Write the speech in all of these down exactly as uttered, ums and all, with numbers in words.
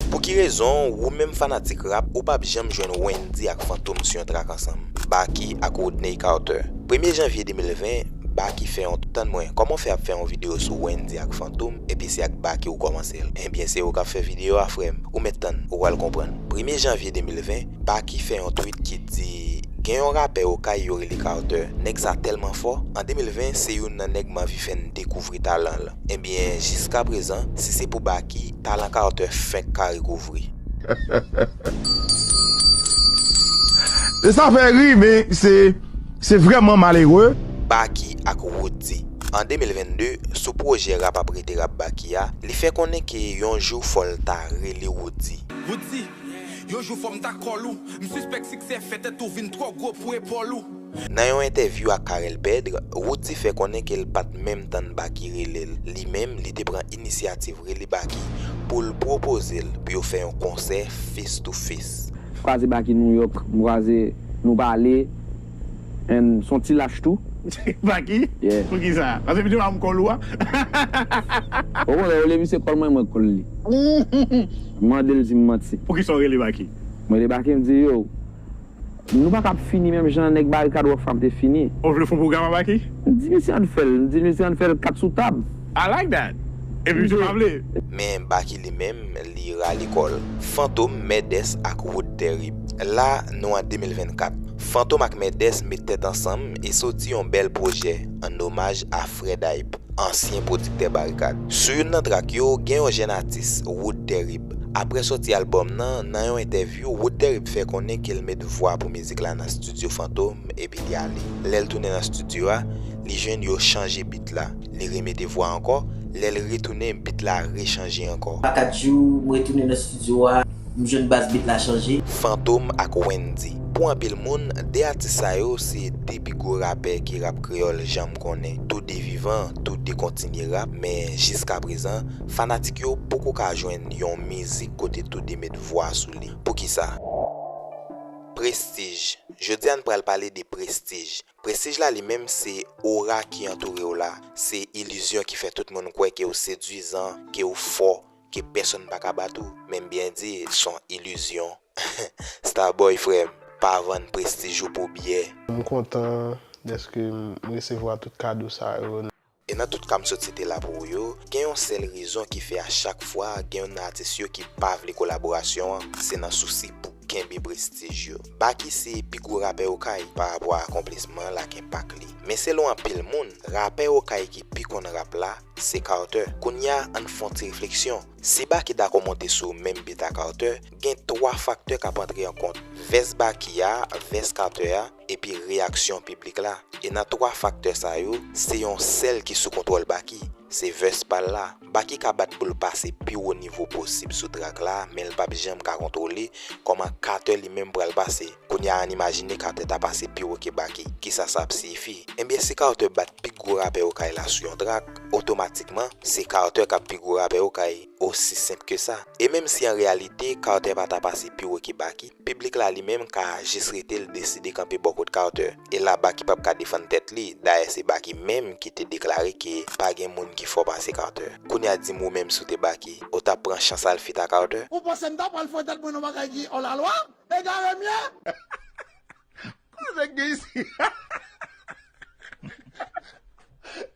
Pou ki rezon, ou menm fanatik rap, ou p ap janm jwenn Wendy ak Fantom sou yon trak ansanm? Baky ak Woodney Carter. Premye janvye de mil ven, Baky fè yon, tann mwen, kòman w fè ap fè yon videyo sou Wendy ak Fantom, epi se ak Baky ou kòmanse l? Ebyen, se ou k ap fè videyo a, frè m. Ou mèt tann, ou pral konprann. Premye janvye de mil ven, Baky fè yon tweet ki di, gen yon rapè Okay yo rele Carter. Nèg sa tèlman fò, an de mil ven, se youn nan nèg m anvi fè n dekouvri talan l. Ebyen, jiskaprezan, si se pou Baky, talan Carter fenk ka rekouvri. E sa fè ri, men se, se vrèman malere. Baky ak Woody. An de mil venn de, sou pwojè Rap ap rete rap Baky a, li fè konnen ke yon jou fò l ta rele Woody. Woody, yon jou fò m ta kòl ou. M sispèk siksè fè tèt ou vin twò gwo pou epòl ou. Nan yon entèvyou ak Carel Pedre, Woody fè konnen ke l pa t menm tann Baky rele l. Li menm, li te pran inisyativ rele Baky pou l pwopoze l pou yo fè yon konsè face to face. M kwaze Baky Nouyòk, m kwaze, nou pale, and s on ti lach tou. Baky? Yeah. Poukisa? Paske misye pa m kòl ou a? Okontrè, olye misye kòl mwen, mwen kòl li. M mande l si m manti. Poukisa w rele Baky? Mwen rele Baky, m di, yo, nou pa ka ap fini menm jan nèg Barikad Rock Fam te fini. Ou vle fè yon pwogram a Baky? M di misye ann fè l, m di misye ann fè l kat sou tab. I like that. Epi misye pa vle. Men Baky li menm, li rale kò l. Fantom, Mèdès ak Wood Tèrib. La, nou an de mil vennkat. Fantom ak Mèdès met tèt ansanm e soti yon bèl pwojè an omaj a Fred Hype, ansyen pwodiktè Barikad. Sou youn nan trak yo, gen yon jèn atis, Wood Tèrib. Apre sòti albòm nan, nan yon entèvyou, Wood Tèrib fè konnen ke l met vwa pou mizik la nan estidyo Fantom, epi li ale. Lè l tounen nan estidyo a, li jwenn yo chanje beat la. Li remete vwa ankò, lè l retounen, beat la rechanje ankò. Apa kat jou, m retounen nan estidyo a, m jwenn bas beat la chanje. Fantom ak Wendy. Pou anpil moun, de atis sa yo se de pi gwo rapè ke rap kreyòl janm konnen. Tou de vivan, tou de kontinye rap, men jiskaprezan, fanatik yo poko ka jwenn yon mizik kote tou de met vwa sou li. Poukisa? Prestij. Jodi a n pral pale de prestij. Prestij la li menm se ora ki antoure w la. Se ilizyon ki fè tout moun kwè ke w sedwizan, ke w fò, ke pèsonn pa ka bat ou. Men m byen di, s on ilizyon. Starboy frè m, pa vann prestij ou pou byè. M kontan dèske m resevwa tout kado sa yo. E nan tout ka m sot site la pou ou yo, gen yon sèl rezon ki fè a chak fwa gen youn nan atis yo ki pa vle kolaborasyon an, se nan sousi pou kenbe prestij yo. Baky se pi gwo rapè Okay pa rapò a akonplisman l ak enpak li. Men selon anpil moun, rapè Okay ki pi konn rap la, se Carter. Kounye a, ann fè yon ti refleksyon. Si Baky dakò monte sou menm beat a Carter, gen twa faktè k ap antre an kont. Vès Baky a, vès Carter a, epi reyaksyon piblik la. E nan twa faktè sa yo, se yon sèl ki sou kontwòl Baky, se vès pa l la. Baky ka bat pou l pase pi wo nivo posib sou trak la, men l p ap janm ka kontwole kòman Carter li menm pral pase. Kounye a ann imajine Carter ta pase pi wo ke Baky, kisa sa ap siyifi? Ebyen si Carter bat pi gwo rapè Okay la sou yon trak, otomatikman, se Carter k ap pi gwo rapè Okay, osi senp ke sa. E menm si an reyalite Carter pa ta pase pi wo ke Baky, piblik la li menm ka jis rete l deside kanpe bò kot Carter. E la Baky p ap ka defann tèt li, dayè se Baky menm ki te deklare ke pa gen moun ki fò pase Carter. Kounye a di m ou menm si w te Baky, ou t ap pran chans al feat a Carter? Ou panse m ta pral fè tèt mwen nan bagay ki òlalwa? Egare m ye? Koze gen isi.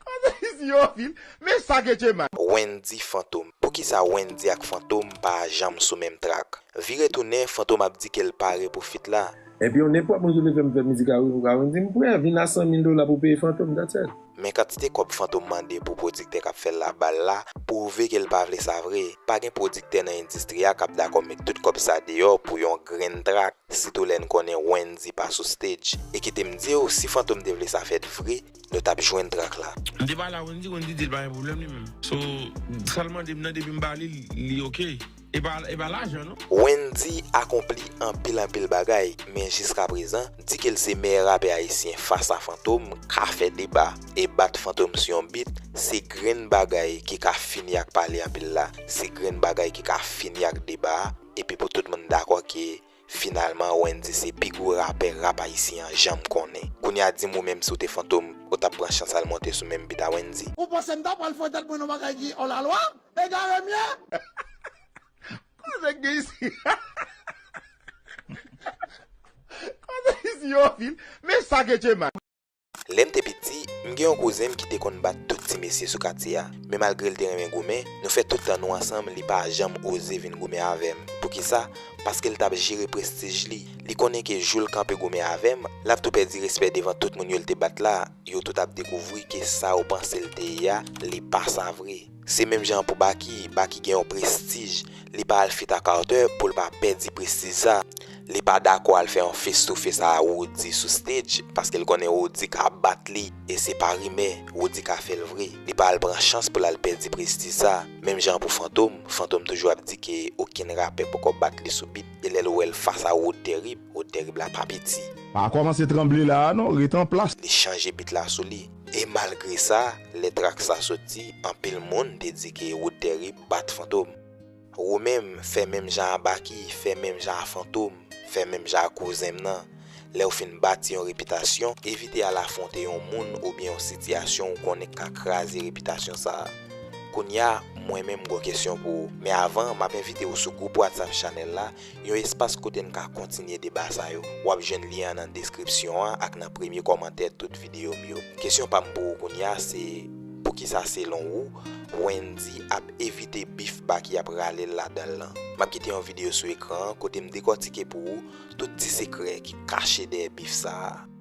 Koze isi yo vil. Men sa ke Djemal. Wendy Fantom. Poukisa Wendy ak Fantom pa janm sou menm trak? Vire tounen, Fantom ap di ke l pare pou feat la. Epi yon nenpòt moun sou leve m fè mizik a Wendy, m prè, vin a san mil dola pou peye Fantom, that's it. Men kantite kòb Fantom mande pou pwodiktè k ap fè l la ba l la, pwouve ke l pa vle sa vre. Pa gen pwodiktè nan endistri a k ap dakò met tout kòb sa deyò pou yon grenn trak, sitou lè n konnen Wendy pa sou stage. E kite m di w, si Fantom te vle sa fèt vre, nou t ap jwenn trak la. M te pale a Wendy, Wendy di l pa gen pwoblèm li menm. So, sa l mande m nan, depi m ba li, li oke. E pa, e pa lajan, non. Wendy akonpli anpil, anpil bagay, men jiskaprezan, di ke l se meyè rapè ayisyen fas a Fantom, ka fè deba. E bat Fantom sou yon beat, se grenn bagay ki ka fini ak pale anpil la. Se grenn bagay ki ka fini ak deba a. Epi pou tout moun dakò ke finalman, Wendy se pi gwo rapè rap ayisyen an janm konnen. Kounye a di m ou menm si w te Fantom, ou t ap pran chans al monte sou menm beat a Wendy? Ou panse m ta pral fè tèt mwen nan bagay ki òlalwa? Egare m ye? Nèg gen isi. Kote isi yo vil? Men sa ke Tchema. Lè m te piti, m gen yon kouzen m ki te konn bat tout ti mesye sou katye a. Men malgre l te renmen goumen, nou fè tout tan nou ansanm, li pa janm oze vin goumen avè m. Poukisa? Paske l t ap jere prestij li. Li konnen ke jou l kanpe goumen avè m, l ap tou pèdi respè devan tout moun yo l te bat la. Yo tout ap dekouvri ke sa yo panse l te ye a, li pa sa vre. Se menm jan pou Baky, Baky gen yon prestij, li pa al feat ak Arthur pou l pa pèdi prestij sa. Li pa dakò al fè yon face to face a Roody sou stage, paske l konnen Roody ka bat li, e se pa rimè, Roody ka fè l vre. Li pa al pran chans pou l al pèdi prestij sa. Menm jan pou Fantom, Fantom toujou ap di ke okenn rapè poko bat li sou beat, e lè l wè l fas a Rod Terib, Rod Terib la pa piti. Pa kòmanse tranble la a non, ret an plas. Li chanje beat la sou li. E malgre sa, lè track sa soti, anpil moun te di ke Rod Terib bat Fantom. Ou menm, fè menm jan a Baky, fè menm jan a Fantom, fè menm jan a kouzen m nan. Lè w fin bati yon repitasyon, evite al afwonte yon moun oubyen yon sitiyasyon ou konnen k ka kraze repitasyon sa a. Kounye a, mwen menm m gon kesyon pou ou. Men avan, m ap envite w sou gwoup WhatsApp chanèl la, yon espas kote n ka kontinye deba sa yo. W ap jwenn lyen an nan deskripsyon an ak nan premye kòmantè tout videyo m yo. Kesyon pa m pou ou kounye a se, poukisa selon ou, Wendy ap evite bif Baky ap rale l ladan l lan? M ap kite yon videyo sou ekran an kote m dekòtike pou ou tout ti sekrè ki kache dèyè bif sa a.